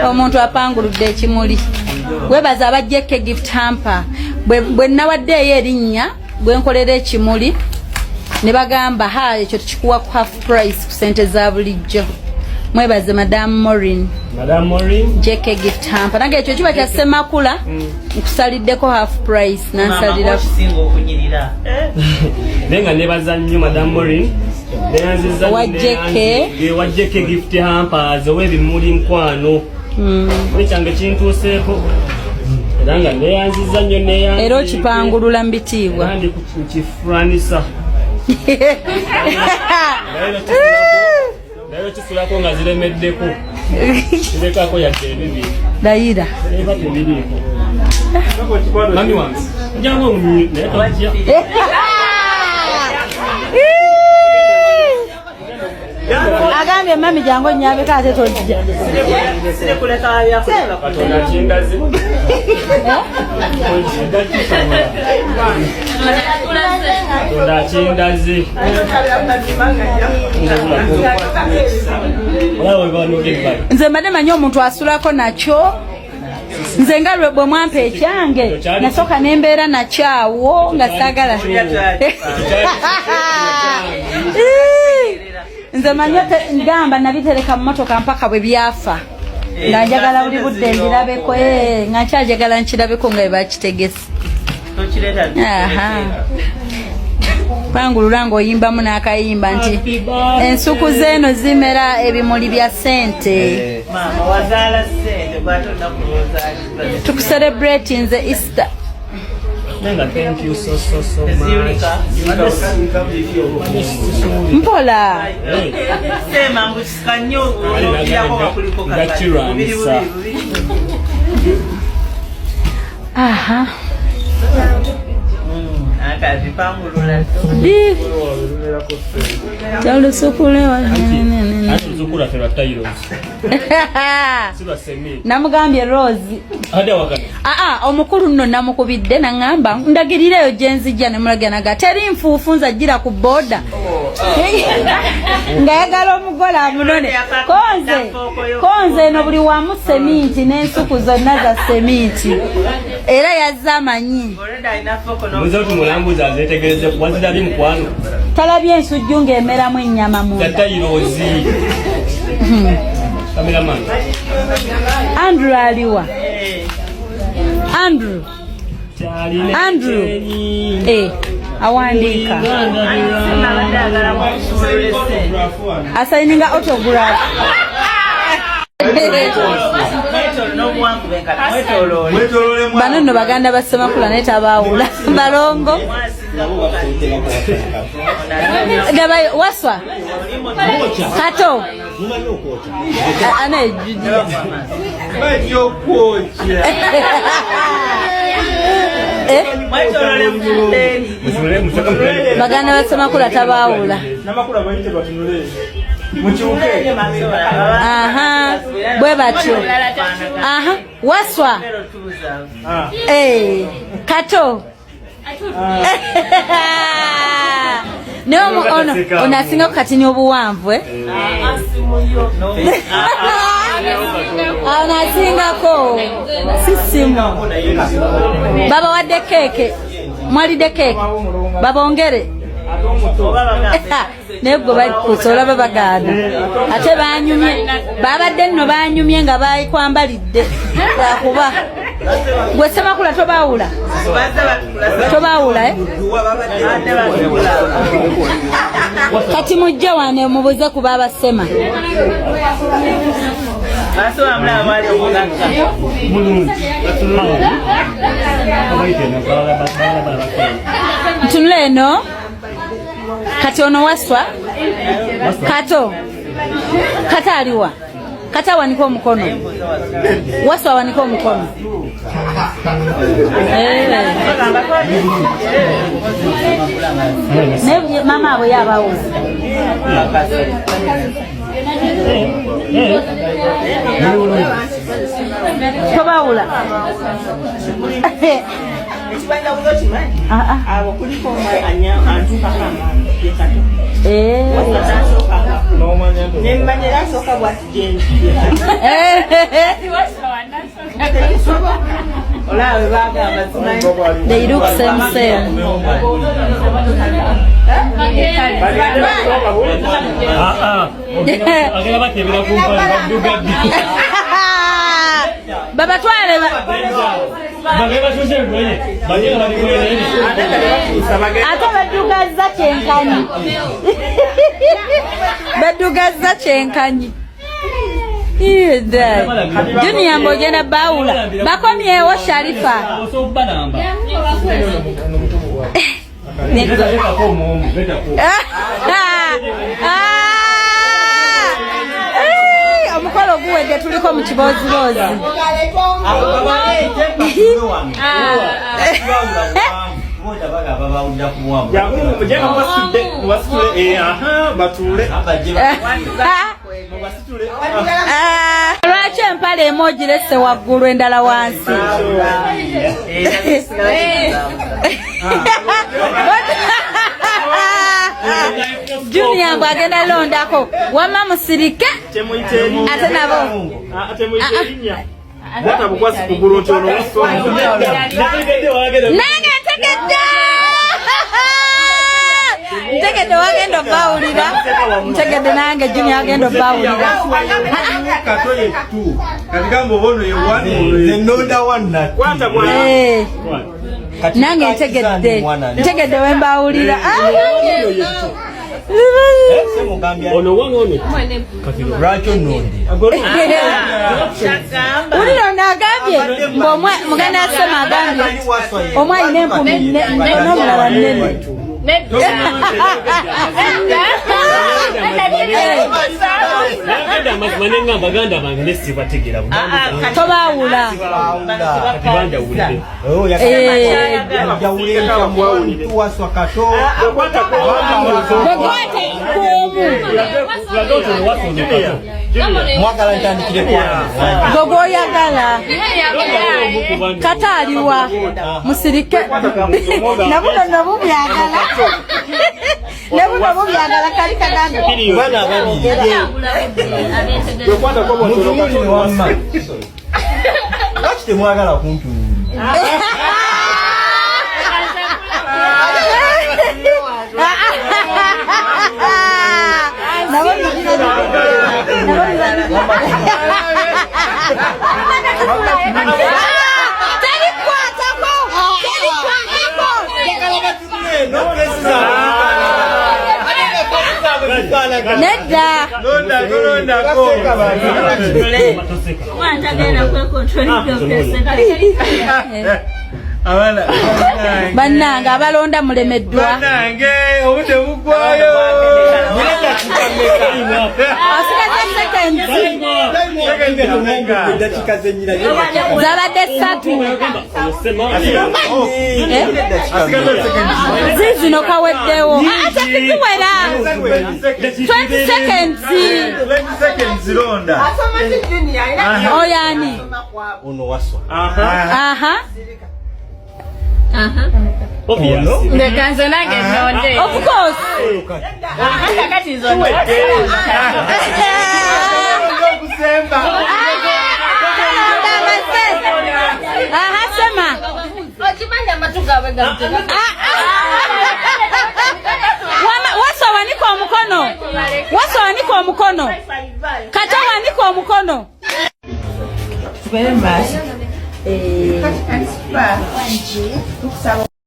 Omuntu apanguludde ekimuli. Webaza abajjeke gift hamper. Bwe nawaddeeyo erinnya gwe nkolera ekimuli ne bagamba ha ekyo tukikuwa ku half price ku sente za bulijjo. Mwebaze Madam Maureen. Madam Maureen. JK gift hamper. Nange ekyo kiba kya Ssemakula. Nkusaliddeko half price nansalira. Okusinga okunyirira. Naye nga nebaza nnyo Madam Maureen. Neyanziza Owa JK. Wa JK gift hampers ow'ebimuli mukwano. Buli kyange kintuuseeko. Era nga neyanziza nnyo neyanziza. Era okipangulula mu bitiibwa. Era ndi ku kifuranisa. Naye kisulako nga ziremeddeko. Kirekako yadde ebibiri. Layira. Eba tebiriiko. Mami wange, jangu omunywi naye tojja. Agambye mami jangu onyambeko ate tojja. Katonda kindaze. Katonda kindaze. Nze mbadde manyi omuntu asulako nakyo. Nze nga lwe bwe mwampa ekyange nasooka ne mbeera nakyo awo nga saagala. Nze manyi ngamba nabitereka mu mmotoka mpaka bwe byafa. Nga njagala buli budde mbirabeko, nga nkyajagala nkirabeko nga bwe bakitegese. Aha. Pangulula ng'oyimbamu n'akayimba nti ensuku z'eno zimera ebimuli bya ssente. Maama wazaala ssente bw'ate olunaku lw'ozaalibwa. Tukucelebrate nze Easter. Nenga thank you so so so much. Eziyulika. Mpola. Sema mbu kisika nnyo olwokirako nga kuliko Nga kirwanisa. Bubiri bubiri. Aha. Akazipangulula. Di. Talusukule wa. Anti lusukula ffe lwa tiles. Si lwa cement. Namugambye Rose. Ade wakati. Aa, omukulu nno namukubidde naŋŋamba ndagirireyo gye nzijja ne mulagira naga teri nfuufu nze ajjira ku boda. Ng'ayagala omugole amunone. Konze eno buli wamu seminti n'ensuku zonna za seminti. Era yazze amanyi. Muze tumulambuza azeetegereze wazirabye mukwano. Talabye ensujju ng'emeramu ennyama munda. Za tiles. Cameraman. Andrew aliwa? Andrew. Andrew. Awandiika. Asayininga autograph. Bano nno baganda ba Ssemakula naye tabaawula. Balongo. Gabayo waswa. Kato. Ana Baganda ba Ssemakula tabaawula. Aha, bwe batyo. Aha, waswa. Kato. Naye ono asinga kukatini obuwanvu, eh? Ono asingako sisimu. Babawadde keeke, mwalidde keeke, babongere. Naye gwe bakusa olaba bagaana ate banyumye, babadde nno banyumye nga bakwambalidde lwakuba gwe Ssemakula tobaawula, tobaawula, eh? Kati mujje wano mubuze ku baaba Ssema. Ntunula eno. Kati ono waswa. Kato. Kato aliwa? Kato awanike omukono. Waswa awanike omukono. Naye mama abo yabawo. Tobawula. Eh. They look same same. Ah, ah. Agenda batebera ku mpale badduga ddi. Babatwale Bagenda batuuse ebigoye. Bagenda bali kubeera. Ate baddugazza kyenkanyi. Baddugazza kyenkanyi. Junior mbu ogenda baawula. Bakomyewo Sharifa. Osobola okubalamba. Lekako omuomu, betako. Ah! Eh, omukolo guwedde, tuliko mu kibooziboozi. Mujje mubasitudde, mubasitule, aha, batuule. Mubasitule. Ah, lwaki empale emu ogirese waggulu endala wansi? Junior mbw agenda londako, wamma musirike. Temuyita erinnya. Ate nabo. Ah, temuyita erinnya. Kwata bukwasi kugulu nti ono wuso. Nategedde wagenda. Nange ntegedde, ntegedde wagenda obawulira, ntegedde nange Junior agenda obawulira. Kato yetu kati gamba oba ono ye one, ono ye Nze nonda one na Kwata bwana. Eh, nange ntegedde, ntegedde wembawulira. Semugambya. Ono one ono. Kati lwaki onondera? Wulira ono agambye mbu muganda asoma agambye omu alina empumi n'omulala nnene. Nagenda amazima nenga baganda bange ne sibategeera bulungi. Tobaawula. Kati banjawulire. Waswa kato. Kwata ku Gwekwate kuomu. Tulaga nti ono wasa ono kato. Mwagala ntandikire kwange? Gwe gwoyagala. Kata aliwa musirike, nabuno nabo byagala, nabuno bubyagala kali kagambe. Bana ababiri. Kwata kwa bwana. Mutunuulire wamma. Lwaki temwagala kuntunuulira? Nabo terikwatako, terikwatako. Nedda. Londako, londako. Toseka. Abaana. Bannange abalonda mulemeddwa. Bannange, obudde buggwayo. Asigaza seconds. Eddakiika zenyira. Zabadde 3. Osema. Zizino kaweddewo. Ah, tekiziwera 20 seconds. 20 seconds, londa. Oyo ani? Ono waswa. Aha. Obvious. Ndeka nze nange nonde. Of course. Kakati nze nonde. Okusemba. Aha, sema. Okimanyi amatu gaabwe gabutega. Wasa wanika omukono, wasa wanika omukono, kata wanika omukono. Tugende mu maaso. Kati tukusaba.